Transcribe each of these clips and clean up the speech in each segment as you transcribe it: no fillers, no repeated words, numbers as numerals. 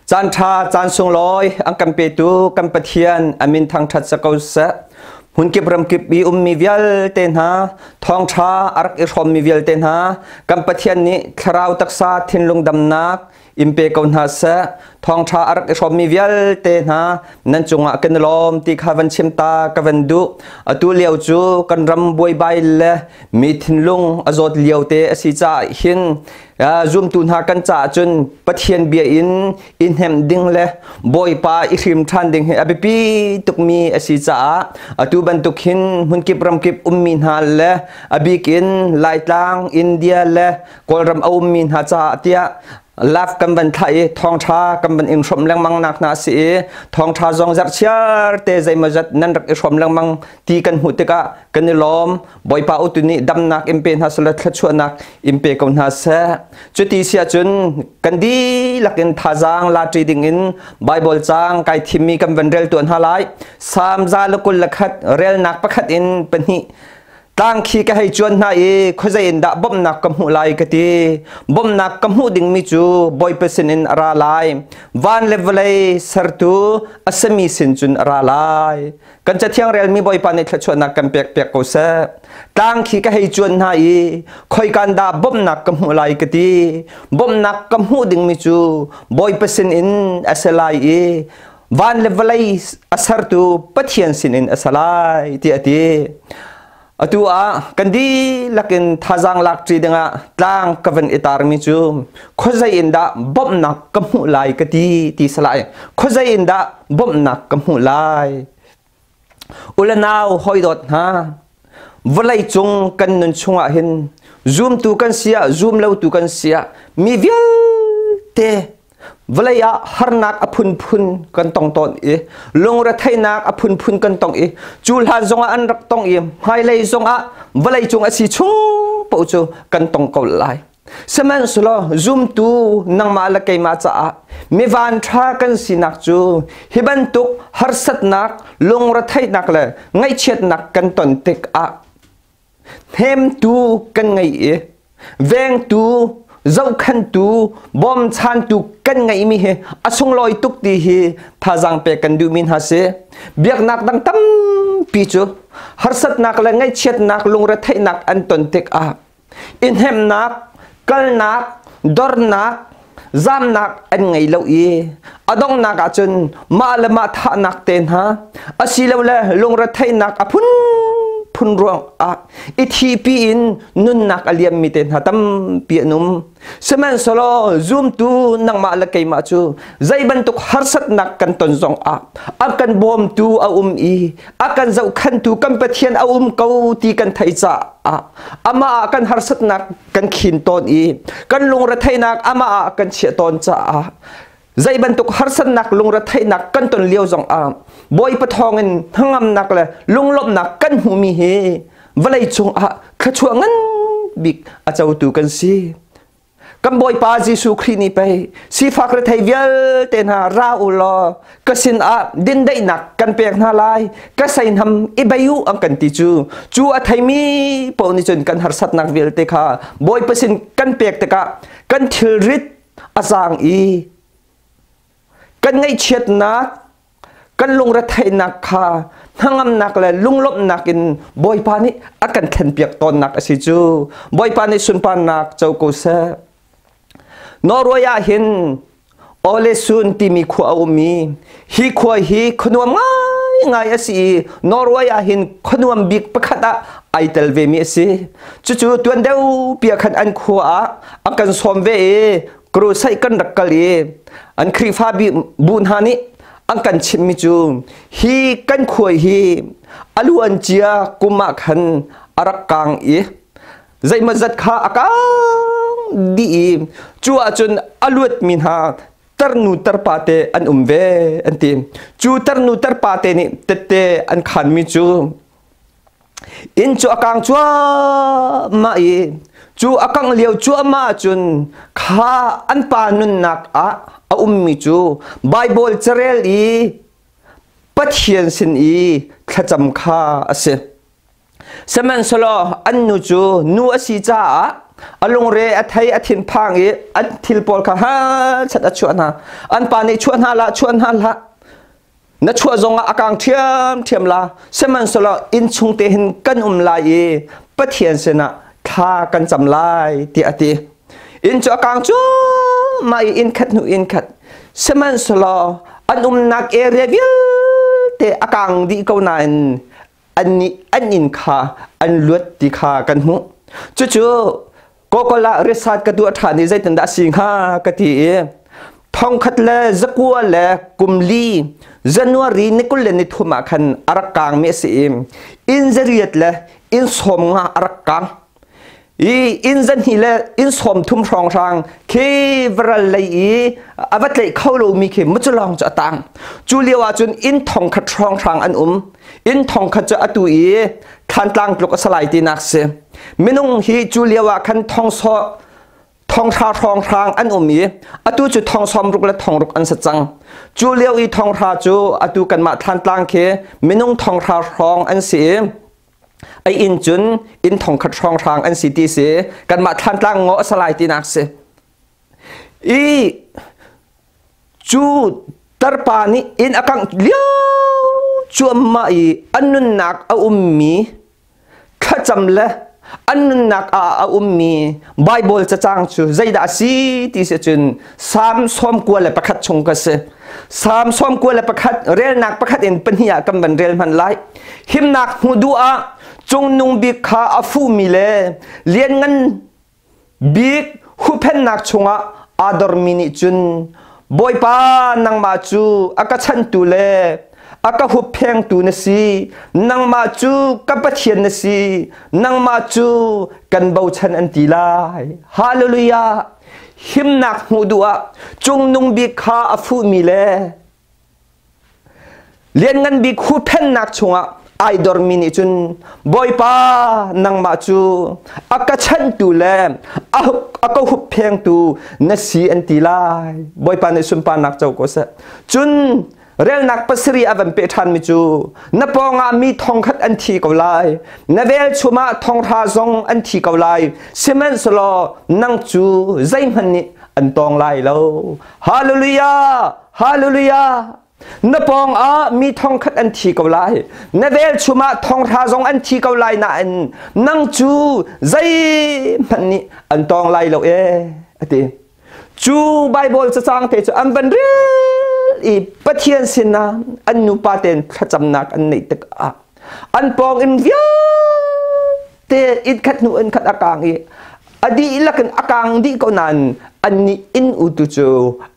Caan ṭha caan sunglawi an kan petu kan Pathian a min thangṭhat sa ko seh. Hmunkip ramkip i ummi vialte hna, thawngṭha a rak i hrawmmi vialte hna, kan Pathian nih thlarau taksa thinlung damnak in pe ko hna seh. Thawngṭha a rak i hrawmmi vialte hna nan cungah kan i lawm ti kha van chim ta ka van duh. Atu lio cu kan ram buaibai le mi thinlung a zawt lio te a si caah hin zumtu hna kan caah cun Pathian bia in i hnemh ding le Bawipa i hrim ṭhan ding hi a biapi tukmi a si caah atu bantuk hin hmunkip ramkip ummi hna le a bik in Laitlang, India le Kawlram a ummi hna caah tiah laf kan van thlah i thawngṭha kan van in hrawmh lengmang nak hna a si i thawngṭha zong zarhchiar te zeimawzat nan rak i hrawm lengmang ti kan hmuh tikah kan i lawm. Bawipa utu nih damnak in pe hna seh thluachuahnak in pe ko hna seh. Cuti si ahcun kan dihlak in thazaang laṭi ding in Bible caang kai thimmi kan van rel tuah hna lai. Salm 121 relnak pakhat in pahnih. Tlang khi ka hei cuan hna i khuazei in dah bawmhnak ka hmuh lai ka ti. Bawmhnak ka hmuh dingmi cu Bawipa sinin a ra lai. Van le vawlei sertu a sami sin cun a ra lai. Kan cathiang relmi Bawipa nih thluachuahnak kan pek piak ko seh. Tlang khi ka hei cuan hna i khoikan dah bawmhnak ka hmuh lai ka ti. Bawmhnak ka hmuh dingmi cu Bawipa sinin a si lai i van le vawlei a sertu Pathian sinin a si lai tiah a ti. Atu ah kan dihlak in thazaang lak ṭi dingah tlang ka van i tarmi cu khuazei in dah bawmhnak ka hmuh lai ka ti ti salai. Khuazei in dah bawmhnak ka hmuh lai. Ule nau hawidawt hna, vawlei cung kan nun chungah hin zumtu kan si ah zum lotu kan si ah mi vialte Vawlei ah harnak a phunphun kan tong tawn i lungretheihnak a phunphun kan tong i cu hlan zongah an rak tong i hmailei zongah vawlei cung a si chung paoh cu kan tong ko lai. Sihmanhsehlaw zumtu nangmah le keimah caah mivan ṭha kan sinak cu hi bantuk harsatnak, lungretheihnak le ngaihchiatnak kan ton tikah hnemtu kan ngei i vengtu zohkhantu bawmchantu kan ngeihmi hi a sunglawi tuk ti hi thazaang pek kan duhmi hna si. Biaknak dang tampi cu harsatnak le ngaihchiatnak lungretheihnak an ton tikah i hnemhnak kalnak dornak zamnak an ngei lo i a donghnak ahcun mah le mah thahnak te hna asilole lungretheihnak a phunphun ruang ah i thipi in nunnak a liammi te hna tampi an um. Sihmanhsehlaw zumtu nangmah le keimah cu zei bantuk harsatnak kan ton zong ah a kan bawmtu a um i a kan zohkhantu kan Pathian a um ko ti kan theih caah amah ah kan harsatnak kan khin tawn i kan lungretheihnak amah ah kan chiah tawn caah zei bantuk harsatnak lungretheihnak kan ton lio zong ah Bawipa thawngin hnangamnak le lunglawmhnak kan hmuhmi hi vawlei cungah thluachuah ngan bik a cotu kan si. Kan Bawipa Jesuh Khrih nih pei sifak rethei vialte hna ra u law ka sinah dindaihnak kan pek hna lai, ka seihnam i bei u an kan ti cu. Cu a theimi paoh nih cun kan harsatnak vialte kha Bawipa sin kan pek tikah kan thilrit a zaang i kan ngaihchiatnak kan lungretheihnak kha hnangamnak le lunglawmhnak in Bawipa nih a kan thlenpiak tawnnak a si cu. Bawipa nih sunparnak co ko seh. Norway ah hin Ålesund timi khua a um i hi khua hi khuanuam ngaingai a si i Norway ah hin khuanuam bik pakhat ah ai tel ve mi a si. Cucu tuan deuh pi ah khan an khua ah a kan sawm ve i crusade kan rak kal i an Khrihfa bu hna nih an kan chimhmi cu hi kan khuai hi a luan cia kum ah khan a rak kang i zeimawzat kha a kang dih i cu ahcun a luatmi hna tarnu tarpa te an um ve an ti. Cu tarnu tarpa te nih tette an khanmi cu inn cu a kang cuahmah i cu a kangh lio cuahmah ahcun kha an pa nunnak ah a ummi cu Baibal carel i Pathian sin i thlacam kha a si. Sihmanhsehlaw an nu cu nu a si caah A lungre a thei, a thinphang i an thil pawl kha halchat a chuah hna. An pa nih chuah hna hlah, chuah hna hlah. Na chuah zongah a kang ṭhiamṭhiam la. Sihmanhsehlaw inn chung te hin kan um lai i Pathian sinah thla kan cam lai tiah a ti. Inn cu a kang cuahmah i inn khat hnu inn khat. Sihmanhsehlaw an umnak area vialte a kang dih ko nain annih an inn kha an luat ti kha kan hmuh. Cucu Kokol ah research ka tuah ṭhan i zeitindah a si hnga ka ti i 1914 January ni 23 ah khan a rak kaangmi a si i inn 8 le inn 50 a rak kaang. I inn 2 le inn 30 hrawnghrang khi varal lei i a va tlaih kho lomi khi muculawng cu a tang. Cu lio ah cun inn 1000 hrawnghrang an um. Inn 1000 cu atu i Thlantlang tluk a si lai tinak si. Minung hi cu lio ah khan 6000 hrawnghrang an um i atu cu 60,000 le 6,000 an si cang. Cu lio i 10,000 cu atu kanmah Thlantlang khi minung 10,000 hrawng an si i ai inn cun inn 1000 hrawnghrang an si ti si. Kanmah Thlantlang ngaw a si lai tinak si. I cu tarpa nih inn a kangh lio cuammah i an nunnak a ummi thlacam le an nunnak ah a ummi Baibal cacang cu zeidah a si ti si cun Salm 91 chung ka si. Salm 91 relnak pakhat in pahnih ah kan van rel hmanh lai. Himnak hmu duh ah cungnung bik kha a fuhmi le lianngan Bik huhphenhnak chungah aa dormi nih cun Bawipa, nangmah cu a ka chanhtu le a ka hupphengtu na si. Nangmah cu ka Pathian na si. Nangmah cu kan bochan an ti lai. Hallelujah! Himnak hmuh duh ah cungnung bik kha a fuhmi le Lianngan bik huhphenhnak chungah ai dormi nih cun Bawipa, nangmah cu a ka chanhtu le a ka hupphengtu na si an ti lai. Bawipa nih sunparnak co ko seh. Cun relnak pasarih a van peh ṭhanmi cu na pawngah mi 1000 an thi ko lai, na velchum ah 3000 zong an thi ko lai, sihmanhsehlaw nang cu zeihmanh nih an tawng lai lo. Hallelujah! Hallelujah! Na pawng ah mi 1000 an thi ko lai. Na velchum ah 3000 zong an thi ko lai nain nang cu zeihmanh nih an tawng lai lo ee a ti. Cu Bible cacang te cu an van rel i Pathian sinah an nupa tein thlacamnak an neih tikah an pawng in vialte inn khat hnu inn khat a kang i a dihlak in a kang dih ko nain annih inn utu cu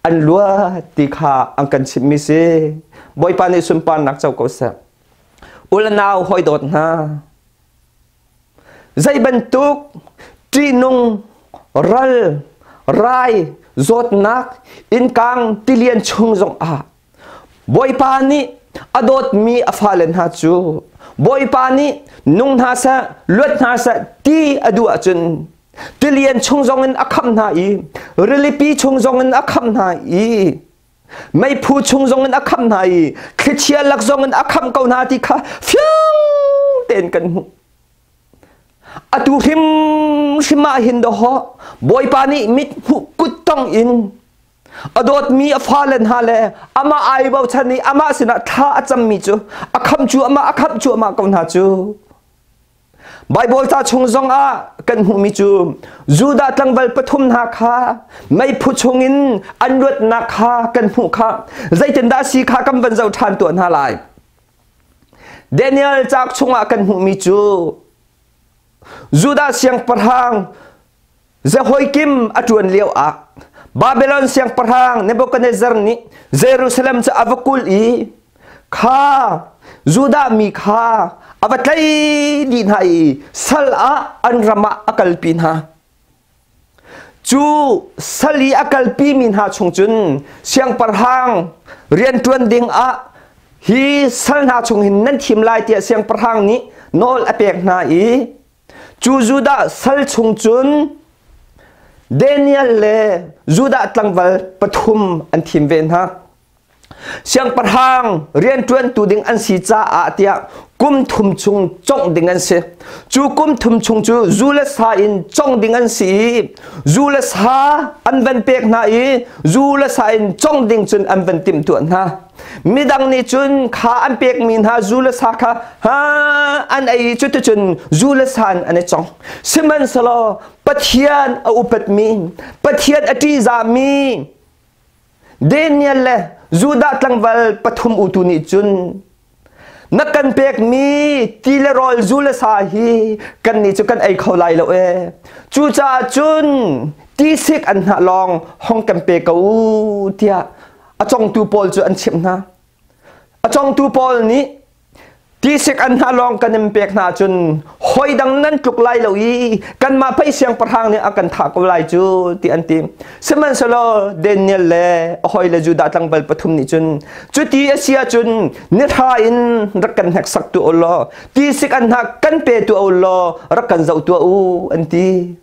an luat ti kha an kan chimhmi si. Bawipa nih sunparnak co ko seh. U le nau hawi dawt hna, zei bantuk ṭihnung ral rai zawtnak innkang tilian chung zongah Bawipa nih a dawtmi a fale hna cu Bawipa nih nung hna seh, luat hna seh ti a duh ahcun tilian chung zongin a khamh hna i rilipi chung zongin a khamh hna i meiphu chung zongin a khamh hna i thlichia lak zongin a khamh ko hna ti kha fiang tein kan hmuh. Atu hrimhrim ah hin dawh Bawipa nih mit hmuh kuttong in A dawtmi a fale hna le amah ai bochan i amah sinah thla a cammi cu a khamh cu amah a khamh cu amah ko hna cu. Baibal ca chung zongah kan hmuhmi cu Judah tlangval pathum hna kha meiphu chungin an luatnak kha kan hmuh kha zeitindah a si kha kan van zoh ṭhan tuah hna lai. Daniel cauk chungah kan hmuhmi cu Judah siangpahrang Jehoiakim a ṭuan lioah Babylon siangpahrang Nebuchadnezzar nih Jerusalem cu a va kulh i kha Judah mi kha a va tlaih dih hna i sal ah an ram ah a kalpi hna. Cu sal i a kalpimi hna chung cun siangpahrang rianṭuan ding ah hi sal hna chung hin nan thim lai tiah siangpahrang nih nawl a pek hna i Cu Judah sal chung cun Daniel le Judah tlangval pathum an thim ve hna. Siangpahrang rianṭuantu ding an si caah tiah Kum thum chung congh ding an si. Cu kum thum chung cu zu le sa in congh ding an si i zu le sa an van pek hna i zu le sa in congh ding cun an van timhtuah hna. Midang nih cun kha an pekmi hna zu le sa kha ha an ei i cuticun zu le sa in an i cong. Sihmanhsehlaw Pathian a upatmi, Pathian a ṭihzahmi Daniel le Judah tlangval pathum utu nih cun na kan pekmi ti le rawl zu le sa hi kannih cu kan ei kho lai lo ee. Cucaah cun tisik an hnah lawng hong kan pe ko u tiah a congtu pawl cu an chimh hna. A congtu pawl nih Tisik an hna lawng kan in pek hna cun hoi dang nan tluk lai lo i kanmah pei siangpahrang nih a kan thah ko lai cu ti an ti. Sihmanhsehlaw Daniel le a hawile Judah tlangval pathum nih cun cuti a si ahcun nithla in rak kan hneksak tu u law tisik an hna kan pe tu u law rak kan zoh tuah u an ti.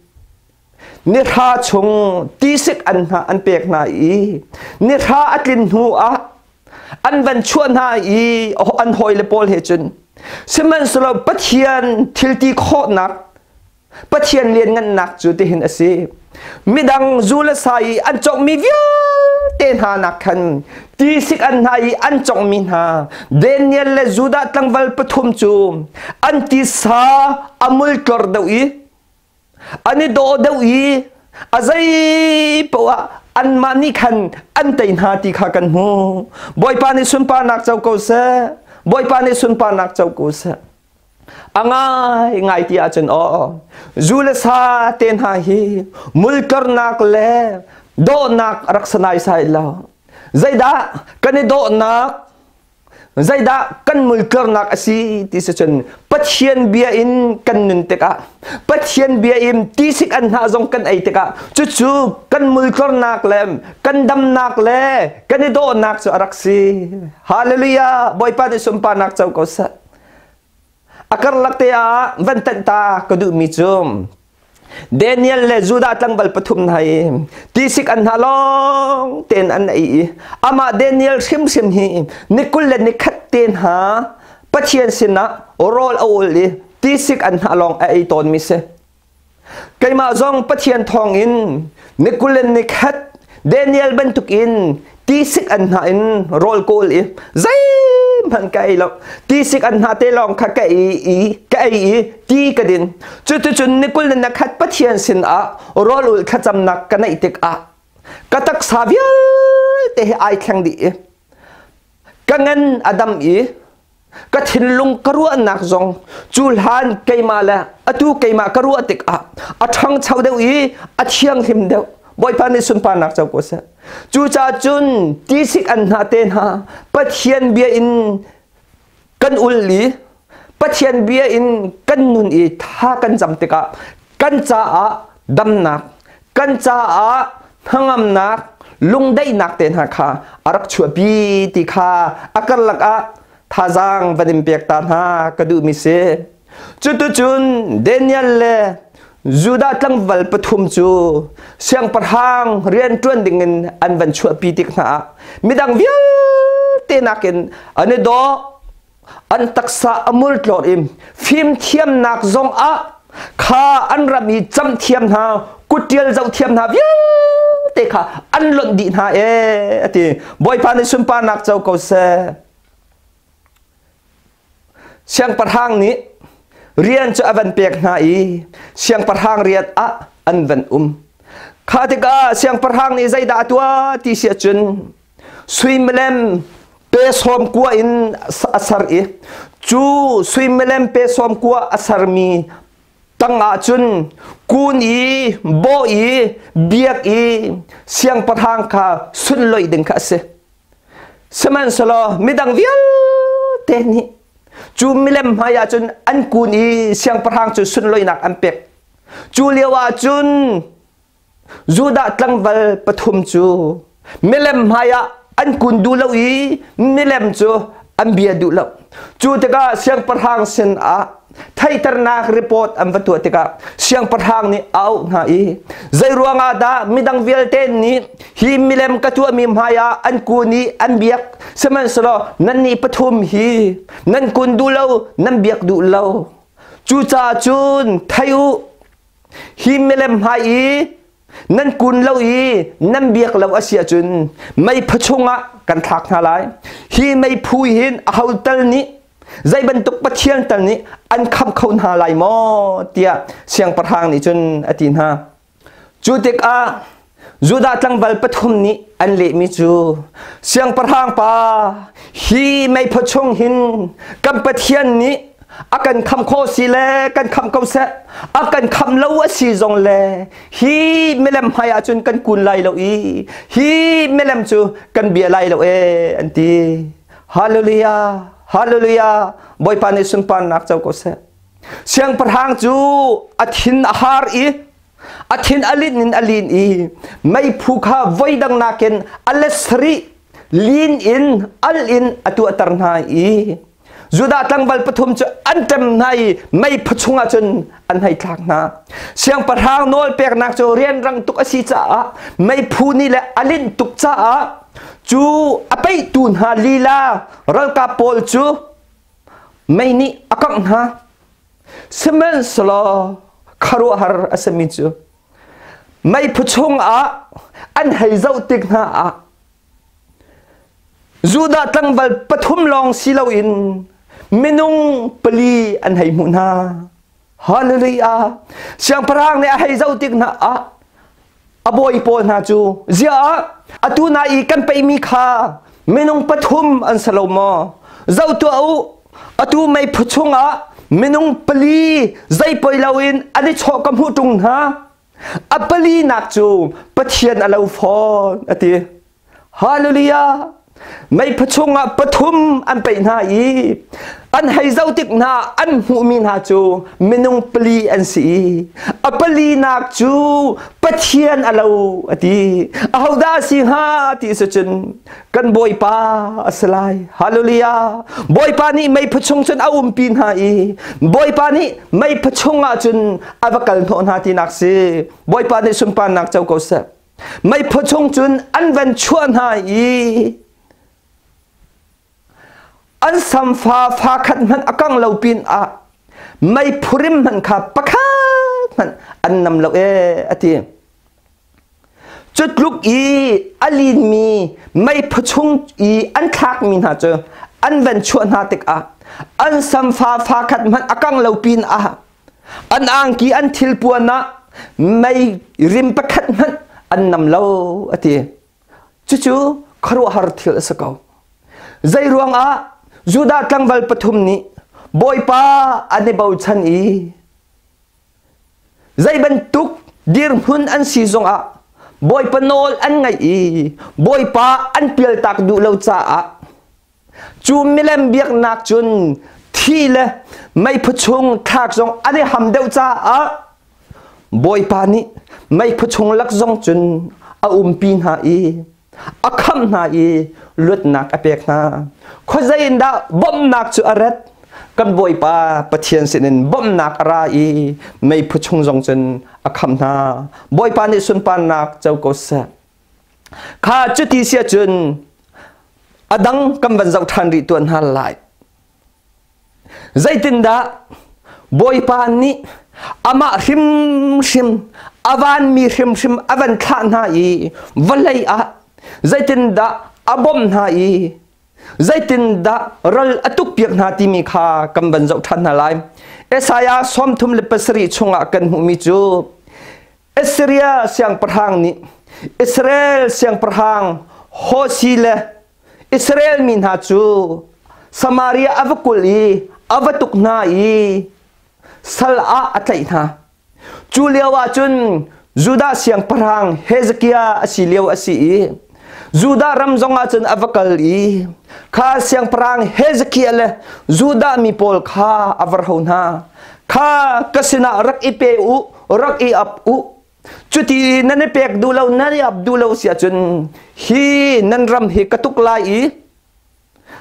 Nithla chung tisik an hna an pek hna i nithla a tlin hnu ah an van chuah hna i an hawile pawl he cun sihmanhsehlaw Pathian thilti khawhnak Pathian lianngannak cu tihin a si. Midang zu le sa i an conghmi vialte hna nak khan tisik an hna i an conghmi hna Daniel le Judah tlangval pathum cu an tisa a multlor deuh i an i dawh deuh i a zei poah anmah nih khan an tei hna ti kha kan hmu. Bawipa nih sunparnak co ko seh. Bawipa nih sunparnak co ko seh. A ngai ngai ti ahcun aw zu le sa te hna hi mulkarnak le dawhnak rak sanai sai lo. Zeidah kan i dawhnak Zeidah kan multlarnak a si ti si cun Pathian bia in kan nun tikah Pathian bia in tisik an hnah zong kan ei tikah cucu kan multlarnak le kan damnak le kan i dawhnak cu a rak si. Hallelujah! Bawipa nih sunparnak co ko seh. A karlak te ah van tanh ta ka duhmi cu Daniel le Judah tlangval pathum hna i tisik an hna lawng tein an ei i amah Daniel hrimhrim hi ni 21 le nikhat te hna Pathian sinah rawl a ul i tisik an hna lawng a ei tawnmi si. Keimah zong Pathian thawngin ni 21 le nikhat Daniel bantukin tisik an hna in rawl kawl i zeihmanh ka ei lo. Tisik an hna te lawng kha ka ei i ka ei i ti ka din. Cuticun ni 21 le nikhat Pathian sinah rawl ul thlacamnak ka neih tikah ka taksa vialte hi ai thleng dih i ka ngan a dam i ka thinlung ka ruahnak zong cu hlan keimah le atu keimah ka ruah tikah a ṭhangcho deuh i a thianghlim deuh. Bawipa nih sunparnak co ko seh. Cucaah cun tisik an hna te hna Pathian bia in kan ul i Pathian bia in kan nun i tha kan cam tikah kan caah damnak, kan caah hnangamnak, lungdaihnak te hna kha a rak chuahpi ti kha a karlak ah thazaang van in pek ta hna ka duhmi si. Cuticun Daniel le Judah tlangval pathum cu siangpahrang rian ṭuan dingin an van chuahpi tik hna ah midang vialte nakin an i dawh, an taksa a multlawr i fimthiamnak zong ah kha an ram i camhthiam hna, kutṭial zohthiam hna vialte kha an lonh dih hna ee a ti. Bawipa nih sunparnak co ko seh. Siangpahrang nih rian cu a van pek hna i siangpahrang rian ah an van um. Kha tikah siangpahrang nih zeidah a tuah ti si ahcun sui milem pe 90 in a ser i cu sui milem pe 90 a sermi tangah cun kun i bawh i biak i siangpahrang kha sunloih ding kha a si. Sihmanhsehlaw midang vialte nih cu milem hmai ah cun an kun i siangpahrang cu sunloihnak an pek. Cu lio ah cun Judah tlangval pathum cu milem hmai ah an kun duh lo i milem cu an bia duh lo. Cu tikah siangpahrang sin ah Theihternak report an va tuah tikah siangpahrang nih a auh hna i zei ruangah dah midang vialte nih hi milem ka tuahmi hmai ah an kun i an biak, sihmanhsehlaw nannih pathum hi nan kun duh lo, nan biak duh lo? Cucaah cun thei u, hi milem hmai i nan kun lo i nan biak lo a si ahcun meiphu chungah kan thlak hna lai. Hi meiphu hin aho tal nih, zei bantuk pathian tal nih an khamh kho hna lai maw, tiah siangpahrang nih cun a ti hna. Cu tikah Judah tlangval pathum nih an lehmi cu, "Siangpahrang pa, hi meiphu chung hin kan Pathian nih a kan khamh khawh si le kan khamh ko seh, a kan khamh lo a si zong le hi milem hmai ah cun kan kun lai lo i hi milem cu kan bia lai lo ee," an ti. Hallelujah, hallelujah. Bawipa nih sunparnak co ko seh. Siangpahrang cu a thin a har i a thin a linh in a lin i meiphu kha voidang nakin a let sarih lin in al in a tuahter hna i Judah tlangval pathum cu an ṭem hna i meiphu chungah cun an hei thlak hna. Siangpahrang nawl peknak cu rianrang tuk a si caah, meiphu nih le a linh tuk caah, cu a peihtu hna lila ralkap pawl cu mei nih a kangh hna. Sihmanhsehlaw khuaruahhar a simi cu meiphu chungah an hei zoh tik hna ah Judah tlangval pathum lawng si loin minung pali an hei hmuh hna. Hallelujah! Siangpahrang nih a hei zoh tik hna ah a bawi pawl hna cu, "Ziah, atu na i kan peihmi kha minung pathum an si lo maw? Zoh tuah u, atu meiphu chungah minung pali zei poi loin an i chawh ka hmuh ṭung hna. A palinak cu Pathian a lo fawn," a ti. Hallelujah! Meiphu chungah pathum an peih hna i an hei zoh tik hna an hmuhmi hna cu minung pali an si i a palinak cu Pathian a lo, a ti. Ahodah a si hnga ti si cun kan Bawipa a si lai. Hallelujah! Bawipa nih meiphu chung cun a umpi hna i Bawipa nih meiphu chungah cun a va kal hnawh hna tinak si. Bawipa nih sunparnak co ko seh. Meiphu chung cun an van chuah hna i an samfa fa khat hmanh a kang lo pin ah meiphu rim hmanh kha pakhat hmanh an nam lo ee, a ti. Cu tluk i a linmi meiphu chung i an thlakmi hna cu an van chuah hna tikah an samfa fa khat hmanh a kang lo pin ah an angki, an thilpuan ah mei rim pakhat hmanh an nam lo, a ti. Cucu khuaruahhar thil a si ko. Zei ruangah Judah tlangval pathum nih Bawipa an i bochan i zei bantuk dirhmun an si zongah Bawipa nawl an ngaih i Bawipa an pialtak duh lo caah cu milem biaknak cun thi le meiphu chung thlak zong an i ham deuh caah Bawipa nih meiphu chung lak zong cun a umpi hna i a khamh hna i luatnak a pek hna. Khuazei in dah bawmhnak cu a rat? Kan Bawipa Pathian sinin bawmhnak a ra i meiphu chung zong cun a khamh hna. Bawipa nih sunparnak co ko seh. Kha cuti si ahcun a dang kan van zoh ṭhan rih tuan hna lai. Zeitindah Bawipa nih amah hrimhrim, a vanmi hrimhrim a van thlah hna i vawlei ah zeitindah a bawmh hna i zeitindah ral a tukpiak hna timi kha kan van zoh ṭhan hna lai. Isaiah 37 chungah kan hmuhmi cu Assyria siangpahrang nih Israel siangpahrang Hosi le Israel mi hna cu Samaria a va kulh i a va tuk hna i sal ah a tlaih hna. Cu lio ah cun Judah siangpahrang Hezekiah a si lio a si i Judah ram zong ah cun a va kal i kha siangpahrang Hezekiah le Judah mi pawl kha a va hro hna. "Kha ka sinah rak i pe u, rak i ap u. Cuti nan i pek duh lo, nan i ap duh lo si ahcun hi nan ram hi ka tuk lai i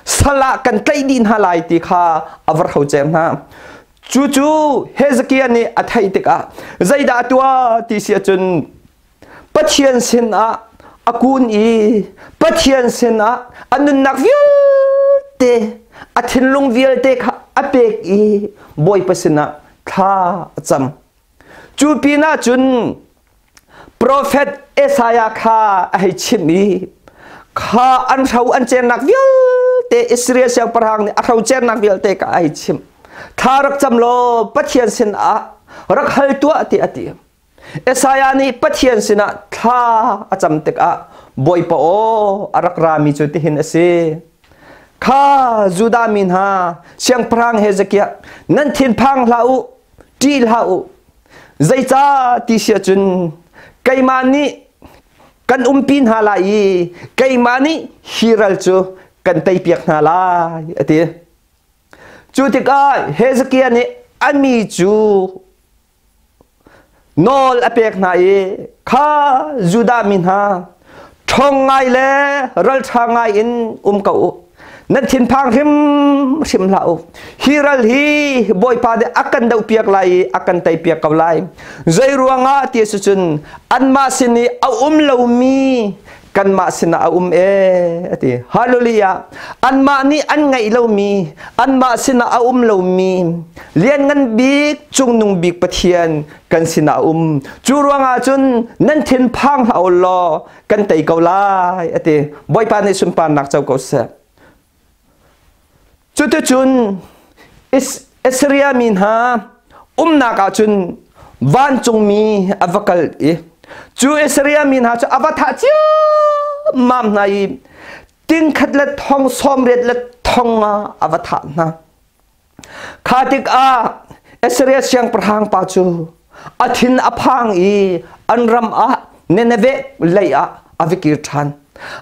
sal ah kan tlaih dih hna lai," ti kha a va hro cem hna. Cucu Hezekiah nih a theih tikah zeidah a tuah ti si ahcun Pathian sinah a kun i Pathian sinah a nunnak vialte a thinlung vialte kha a pek i Bawipa sinah thla a cam. Cu pinah cun profet Isaiah kha a hei chimh i kha an hro an cernak vialte Israel siangpahrang nih a hro cernak vialte kha a hei chimh. Thla rak cam law Pathian sinah rak hal tuah ti a ti. Isaiah nih Pathian sinah thla a cam tikah Bawipa aw a rak rami cu tihin a si. Kha Judah mi hna siangpahrang Hezekiah nan thinphang hlah u, ṭih hlah u. Zeicah ti si ahcun keimah nih kan umpi hna lai i keimah nih hi ral cu kan teipiak hna lai a ti. Cu tikah Hezekiah nih a mi cu Nawl a pek hna i kha Judah mi hna ṭhawng ngai le ralṭha ngai in um ko u. Nan thinphang hrimhrim hlah u. Hi ral hi Bawipa nih a kan dohpiak lai i a kan teipiak ko lai. Zei ruangah ti a si cun anmah sin i a um lomi kanmah sinah a um ee a ti. Hallelujah. Anmah nih an ngeih lomi, anmah sinah a um lomi, lianngan bik, cungnung bik Pathian kan sinah a um. Cu ruangah cun nan thinphang hlah u law kan tei ko lai a ti. Bawipa nih sunparnak co ko seh. Cuticun Assyria mi hna umnak ah cun vancungmi a va kal i cu Assyria mi hna cu a va thah ciammam hna i tingkhat le thong sawmriat le thong nga a va thah hna. Kha tikah Assyria siangpahrang pa cu a thin a phang i an ram ah Nineveh lei ah a va kir ṭhan.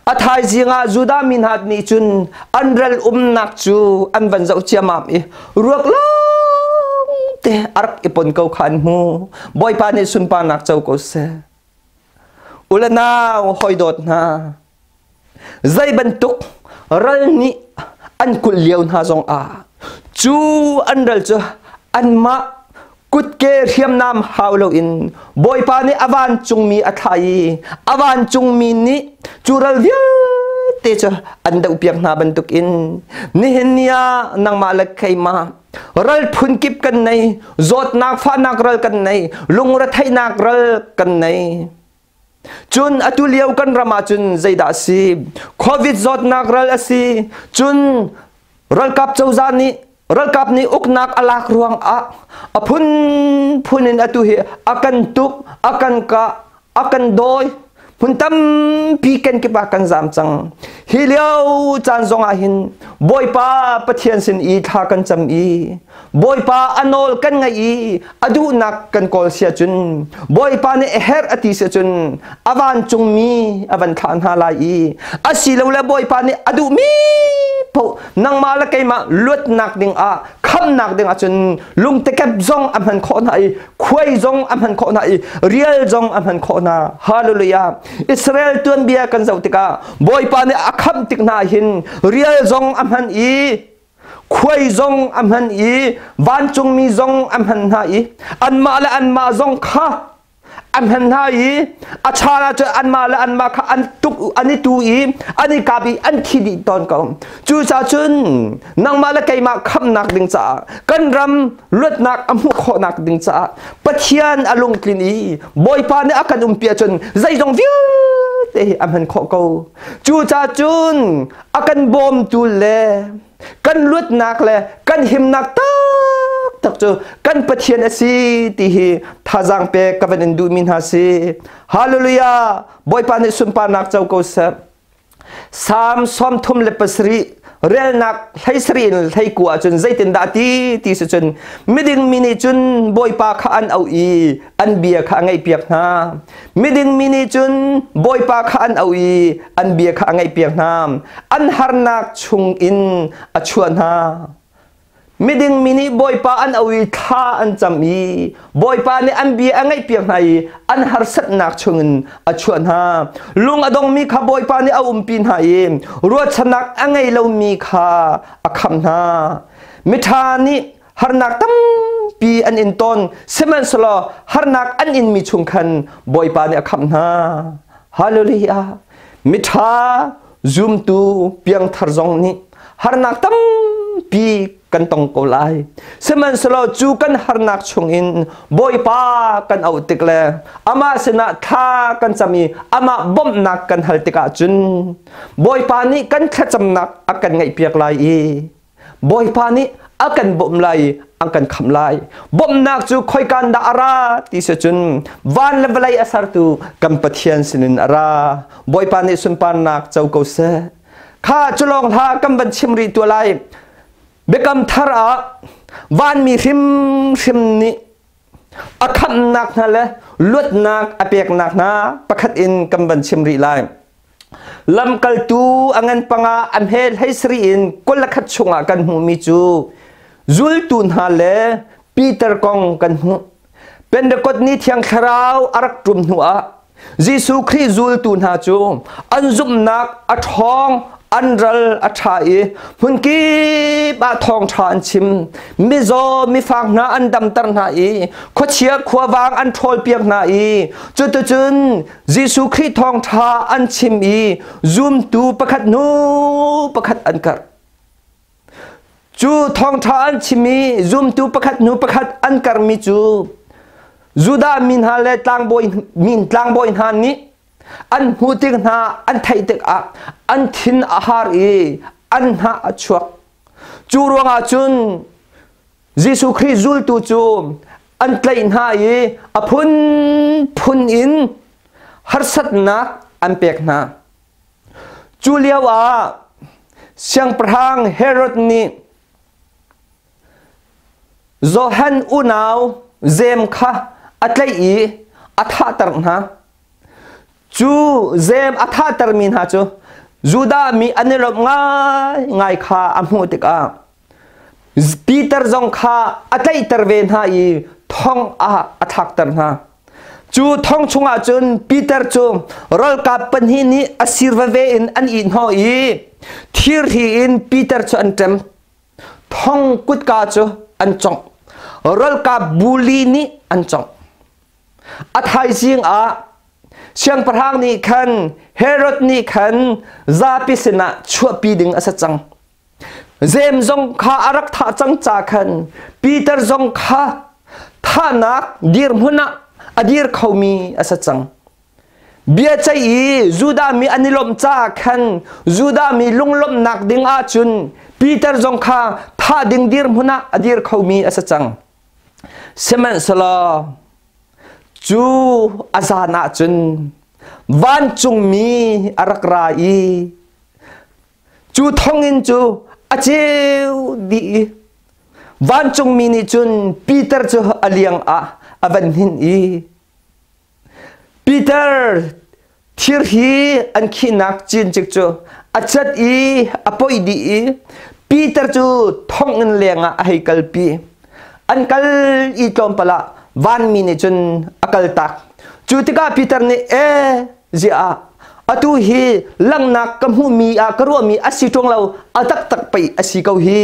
A thaizing ah Judah mi hna nih cun an ral umnak cu an van zoh ciammam i ruak lawngte a rak i pon ko kha an hmu. Bawipa nih sunparnak co ko seh. U le nau hawidawt hna, zei bantuk ral nih an kulh lio hna zongah cu an ral cu anmah kutke hriamnam hau loin Bawipa nih a vancungmi a thlah i a vancungmi nih cu ral vialte cu an dohpiak hna bantukin nihin ni ah nangmah le keimah ral phunkip kan nei, zawtnak fahnak ral kan nei, lungretheihnak ral kan nei. Cun atu lio kan ram ah cun zeidah a si? Covid zawtnak ral a si. Cun ralkap cozah nih ralkap nih uknak a lak ruang ah a phunphun in atu hi a kan tuk, a kan kah, a kan dawi. Hmun tampi kenkip ah kan zaam cang. Hi lio caan zong ah hin Bawipa Pathian sin i thla kan cam i Bawipa a nawl kan ngaih i a duhnak kan kawl si ahcun Bawipa nih a herh a ti si ahcun a vancungmi a van thlah hna lai i asilole Bawipa nih a duhmi paoh nangmah le keimah luatnak dingah khamnak dingah cun lungtekep zong a hman khawh hna i khuai zong a hman khawh hna i rial zong a hman khawh hna. Hallelujah. Israel tuanbia kan zoh tikah Bawipa nih a khamh tik hna hin rial zong a hman i khuai zong a hman i vancungmi zong a hman hna i anmah le anmah zong kha a hman hna i a chan ah cun anmah le anmah kha an tuk an i tu i an i kap i an thi dih tawn ko. Cucaah cun nangmah le keimah khamhnak ding caah kan ram luatnak a hmuh khawhnak ding caah Pathian a lungtlin i Bawipa nih a kan umpi ahcun zeizong vialte hi a hman khawh ko. Cucaah cun a kan bawmtu le kan luatnak le kan himnak taktak cu kan Pathian a si ti hi thazaang pek ka van in duhmi hna si. Hallelujah! Bawipa nih sunparnak co ko seh. Salm 37 relnak 17 in 19 ahcun zeitindah ti ti si cun miding mi nih cun Bawipa kha an auh i an bia kha a ngaihpiak hna. Miding mi nih cun Bawipa kha an auh i an bia kha a ngaihpiak hna. An harnak chungin a chuah hna. Miding mi nih Bawipa an auh i thla an cam i Bawipa nih an bia a ngaihpiak hna i an harsatnak chungin a chuah hna. Lung a dongmi kha Bawipa nih a umpi hna i ruahchannak a ngei lomi kha a khamh hna. Miṭha nih harnak tampi tampi an in tawn. Sihmanhsehlaw harnak an inmi chung khan Bawipa nih a khamh hna. Hallelujah! Miṭha zumtu piangthar zong nih harnak tampi kan tong ko lai. Sihmanhsehlaw cu kan harnak chungin Bawipa kan auh tik le amah sinah thla kan cam i amah bawmhnak kan hal tikah cun Bawipa nih kan thlacamnak a kan ngaihpiak lai i Bawipa nih a kan bawmh lai i an kan khamh lai. Bawmhnak cu khoikan dah a ra ti si cun van le vawlei a sertu kan Pathian sinin a ra. Bawipa nih sunparnak co ko seh. Kha cu lawng hlah kan van chim rih tuah lai. Biakam thar ah vanmi hrimhrim nih a khamhnak hna le luatnak a peknak hna pakhat in kan van chim rih lai. Lamkaltu a ngan panga a hme hlei sarih in 21 chungah kan hmuhmi cu zultu hna le Peter kong kan hmuh. Pentecost ni Thiang Thlarau a rak ṭum hnuah Jesuh Khrih zultu hna cu an zumhnak a ṭhawng, an ral a ṭha i hmunkip ah thawngṭha an chim. Mizaw, mifak hna an damter hna i khuachia khuavang an ṭhawlpiak hna i cuticun Jesuh Khrih thawngṭha an chim i zumtu pakhat hnu pakhat an karh. Cu thawngṭha an chim i zumtu pakhat hnu pakhat an karmi cu Judah mi hna le tlangbawi min tlangbawi hna nih an hmuh tik hna an theih tikah an thin a har i an hnah a chuak. Cu ruangah cun Jesuh Khrih zultu cu an tlaih hna i a phunphun in harsatnak an pek hna. Cu lioah Siangpahrang Herod nih Johan unau Jeim kha a tlaih i a thahter hna. Cu Jeim a thahtermi hna cu Judah mi an i lawmh ngaingai kha a hmuh tikah Peter zong kha a tlaihter ve hna i thong ah a thlakter hna. Cu thong chungah cun Peter cu ralkap pahnih nih a sir veve in an ihhnawh i thirhri in Peter cu an ṭem. Thong kutka cu an congh. Ralkap buli nih an congh. A thaizing ah siangpahrang nih khan Herod nih khan zapi sinah chuahpi ding a si cang. Jeim zong kha a rak thah cang ca khan Peter zong kha thahnak dirhmun ah a dir khomi a si cang. Biaceih i Judah mi an i lawmh caah khan Judah mi lunglawmhnak ding ahcun Peter zong kha thah ding dirhmun ah a dir khomi a si cang. Sihmanhsehlaw cu a zan ahcun vancungmi a rak ra i Cu thonginn cu a ceu dih i vancungmi nih cun Peter cu a liang ah a van hnin i Peter thir hi an khihnak cincik cu a cat i a poih dih i Peter cu thonginn lengah a hei kalpi. An kal i tlawmpal ah vanmi nih cun a kaltak. Cu tikah Peter nih, "Ee, ziah atu hi langhnak ka hmuhmi ah ka ruahmi a si ṭung lo a taktak pei a si ko hi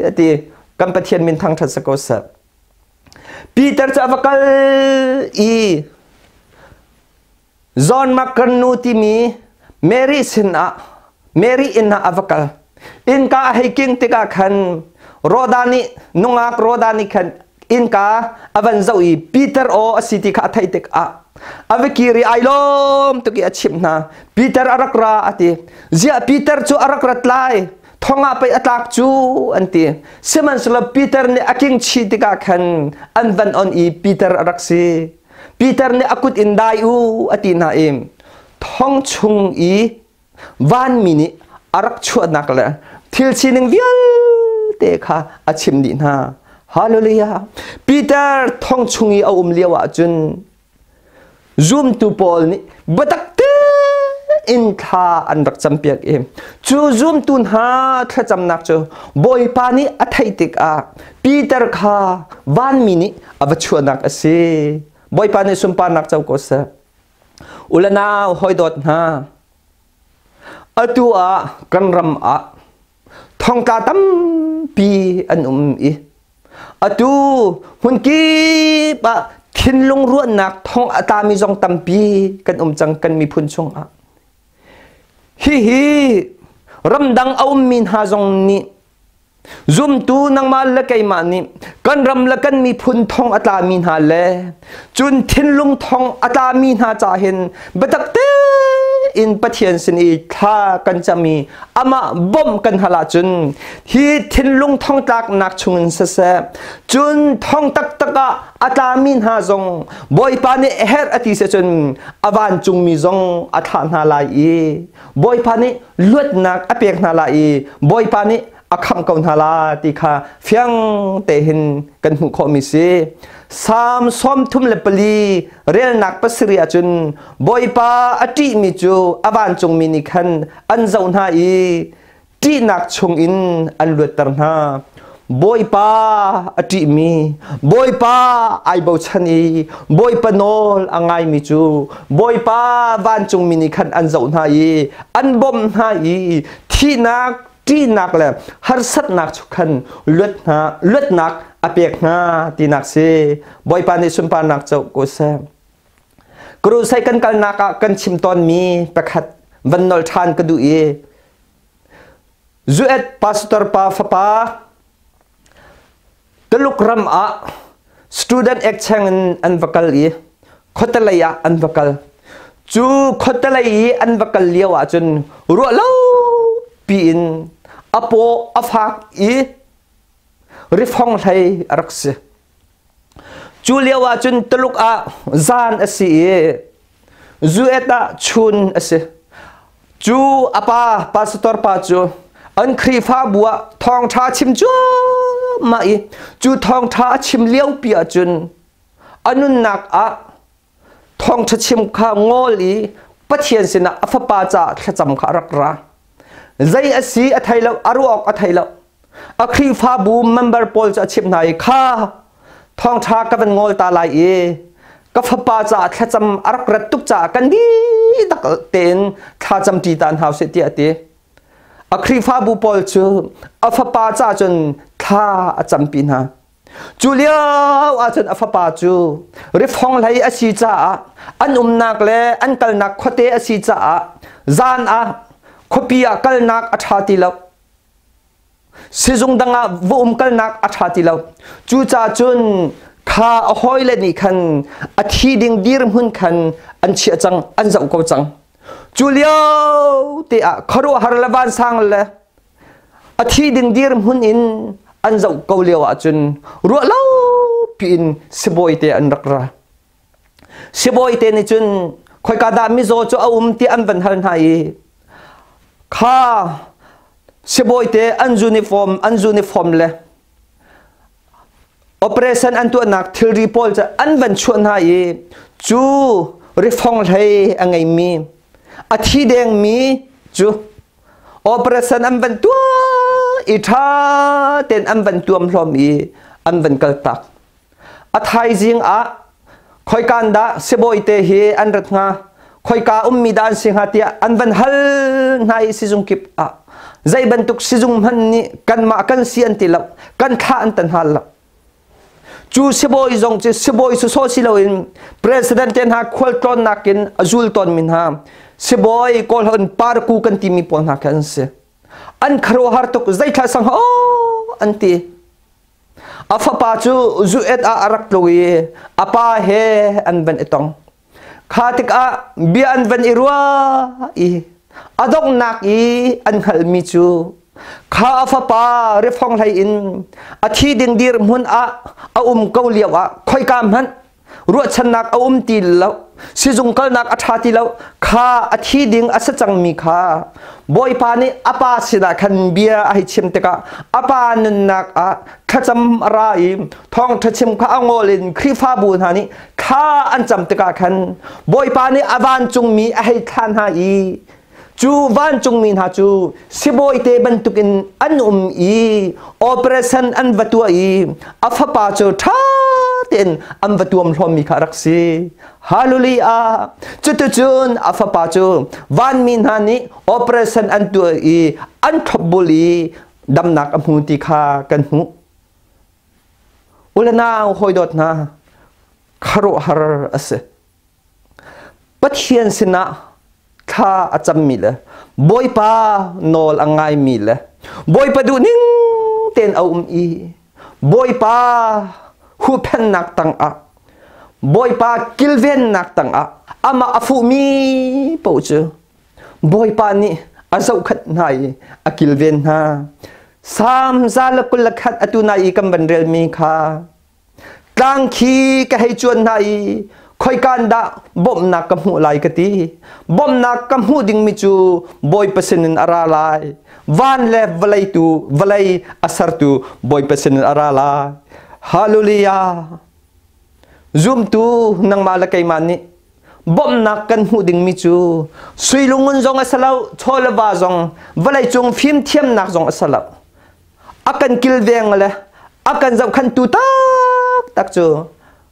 a ti kan Pathian min thangṭhat si ko seh Peter cu a va kal i John Mark nu timi Mary sinah Mary inn ah a va kal innka a hei king tikah khan Roda nih nungak Roda nih khan innka a van zoh i Peter aw a si ti kha a theih tikah a va kir i ai lawm tuk i a chimh hna Peter a rak ra a ti ziah Peter cu a rak rat lai thong ah pei a tlak cu an ti sihmanhsehlaw Peter nih a king chih tikah khan an van on i Peter a rak si Peter nih a kut in dai u a ti hna i thong chung i vanmi nih a rak chuahnak le thil sining vialte kha a chim dih hna. Hallelujah. Peter thong chung i a um lio ahcun zumtu pawl nih biatak tein thla an rak campiak i cu zumtu hna thlacamnak cu Bawipa nih a theih tikah Peter kha vanmi nih a va chuahnak a si. Bawipa nih sunparnak co ko seh. U le nau hawidawt hna, atu ah kan ram ah thongtla tampi an um i Atu hmunkip ah thinlung ruahnak thong a tlami zong tampi kan um cang kan miphun chungah. Hihi ramdang a ummi hna zong nih zumtu nangmah le keimah nih kan ram le kan miphun thong a tlami hna le cun thinlung thong a tlami hna ca hin biatak tein Pathian sin i thla kan cam i amah bawmh kan hal ahcun hi thinlung thongtlaknak chungin siseh cun thong taktak ah a tlami hna zong Bawipa nih herh a ti si cun a vancungmi zong a thlah hna lai i Bawipa nih luatnak a pek hna lai i Bawipa nih a khamh ko hna la ti kha fiang te hin kan hmuh khawhmi si. Salm 34 relnak 7 ahcun Bawipa a ṭihmi cu a vancungmi nih khan an zoh hna i ṭihnak chungin an luatter hna. Bawipa a ṭihmi, Bawipa ai bochan i Bawipa nawl a ngaimi cu Bawipa vancungmi nih khan an zoh hna i an bawmh hna i thihnak ṭihnak le harsatnak cu khan luat hna luatnak a pek hna tinak si. Bawipa nih sunparnak co ko seh. Crusade kan kalnak ah kan chim tawnmi pakhat van nol ṭhan ka duh i Zuet pastor pa fapa Tuluk ram ah student exchange in an va kal i khuatelei ah an va kal. Cu khuatelei i an va kal lio ahcun ruah lo piin a paw a fak i rifong hlei a rak si. Cu lio ahcun Tuluk ah zan a si i Zuet ah chun a si. Cu a pa, pastor pa cu an Khrihfabu ah thawngṭha chim cuahmah i cu thawngṭha a chim liopi ahcun a nunnak ah thawngṭha chim kha ngol i Pathian sinah a fapa caah thlacam kha a rak ra. Zei a si a thei lo, a ruah awk a thei lo. A Khrihfabu member pawl cu a chimh hna i kha thawngṭha ka van ngol ta lai i ka fapa caah thlacam a rak rat tuk caah kan dihlak tein thlacam ṭi ta hna usih tiah a ti. A Khrihfabu pawl cu a fapa caah cun thla a campi hna. Cu lio ahcun a fapa cu rifong hlei a si caah an umnak le an kalnak khuate a si caah zan ah khuapi ah kalnak a ṭha ti lo. Sizung dang ah va um kalnak a ṭha ti lo. Cucaah cun kha a hawile nih khan a thi ding dirhmun khan an chiah cang, an zoh ko cang. Cu lio te ah khuaruahhar le vansang le a thi ding dirhmun in an zoh ko lio ahcun ruah lo piin sibawi te an rak ra. Sibawi te nih cun khoika dah mizaw cu a um ti an van hal hna i kha sibawi te an uniform le operation an tuahnak thilri pawl cu an van chuah hna i cu rifong hlei a ngeimi a thi dengmi cu operation an van tuah i ṭha tein an van tuam hlawm i an van kaltak. A thaizing ah khoikan dah sibawi te hi an rat hnga, khoika ummi dah an si hnga tiah an van hal hna i sizung kip ah zei bantuk sizung hmanh nih kanmah kan si an ti lo, kan thlah an tan hal lo. Cu sibawi zong cu sibawi sawsawh si loin president te hna khualtlawnnak in a zul tawnmi hna sibawi kawlhawn parku kan timi pawl hna khi an si. An khuaruahhar tuk zeithla sang aw an ti. A fapa cu zuet ah a rak tlu i a pa he an van i tong. Kha tikah bia an van i ruah i a donghnak i an hngalhmi cu kha a fapa rifong hlei in a thi ding dirhmun ah a um ko lio ah khoika hmanh ruahchannak a um ti lo sizung kalnak a ṭha ti lo kha a thi ding a si cangmi kha Bawipa nih a pa sinah khan bia a hei chim tikah a pa nunnak ah thlacam a ra i thawngṭha chim kha a ngol in Khrihfabu hna nih thla an cam tikah khan Bawipa nih a vancungmi a hei thlah hna i cu vancungmi hna cu sibawite bantukin an um i operation an va tuah i a fapa cu ṭha tein an va tuam hlawmmi kha a rak si. Hallelujah! Cuticun a fapa cu vanmi hna nih operation an tuah i an thlopbul i damnak a hmu ti kha kan hmuh. Ulanau hawidawt hna, khuaruahhar a si. Pathian sinah thla a cammi le Bawipa nawl a ngaimi le Bawipa duhning tein a um i Bawipa huhphenhnak tangah, Bawipa kilvennak tangah amah a fuhmi paoh cu Bawipa nih a zohkhenh hna i a kilven hna. Salm 121 atu nai i kan van relmi kha tlang khi ka hei cuan hna i khoikan dah bawmhnak ka hmuh lai ka ti. Bawmhnak ka hmuh dingmi cu Bawipa sinin a ra lai. Van le vawlei tu vawlei a sertu Bawipa sinin a ra lai. Hallelujah! Zumtu nangmah le keimah nih bawmhnak kan hmuh dingmi cu sui lungun zong a si lo, chaw le va zong, vawleicung fimthiamnak zong a si lo. A kan kilveng le a kan zohkhanhtu taktak cu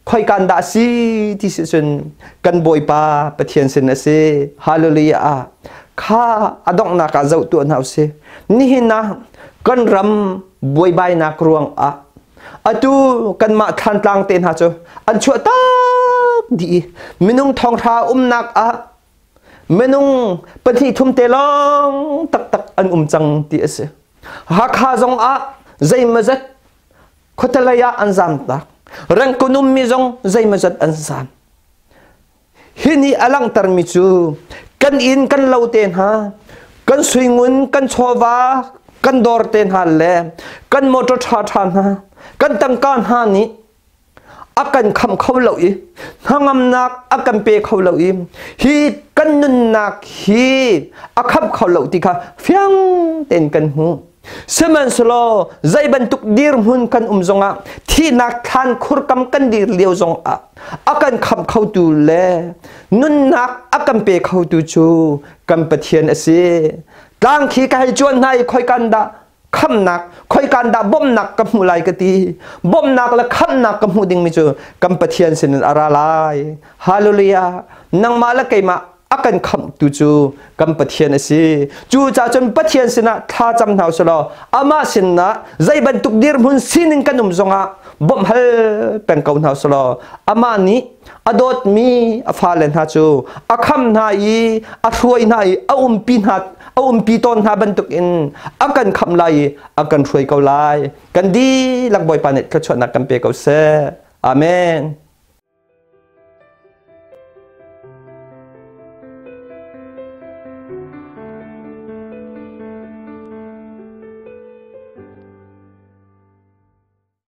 khoikan dah si ti si cun kan Bawipa Pathian sin a si. Hallelujah. Kha a donghnak ah zoh tuah hna usih. Nihin ah kan ram buaibainak ruang ah atu kanmah Thlantlang te hna cu an chuah tak dih i minung thonghra umnak ah minung pahnih thum te lawng taktak an um cang ti a si. Hakha zong ah zeimawzat khuatelei ah an zaam tak. Rengkun ummi zong zeimawzat an zaam. Hi nih a langhtermi cu kan inn kan lo te hna, kan suingun, kan chawva, kan dawr te hna le kan motor ṭhaṭha hna, kan tangka hna nih a kan khamh kho lo i hnangamnak a kan pe kho lo i hi kan nunnak hi a khamh kho lo ti kha fiang tein kan hmuh. Sihmanhsehlaw zei bantuk dirhmun kan um zongah thihnak thlan khurkam kan dir lio zongah a kan khamh khotu le nunnak a kan pe khotu cu kan Pathian a si. Tlang khi ka hei cuan hna i khoikan dah khamnak, khoikan dah bawmhnak ka hmuh lai ka ti. Bawmhnak le khamhnak ka hmuh dingmi cu kan Pathian sinin a ra lai. Hallelujah! Nangmah le keimah a kan khamhtu cu kan Pathian a si. Cucaah cun Pathian sinah thla cam hna usih law amah sinah zei bantuk dirhmun sining kan um zongah bawmh hal peng ko hna usih law amah nih a dawtmi a fale hna cu a kham hna i a hruai hna i a umpi hna a umpi tawn hna bantukin a kan khamh lai i a kan hruai ko lai. Kan dihlak Bawipa nih thluachuahnak kan pe ko seh. Amen.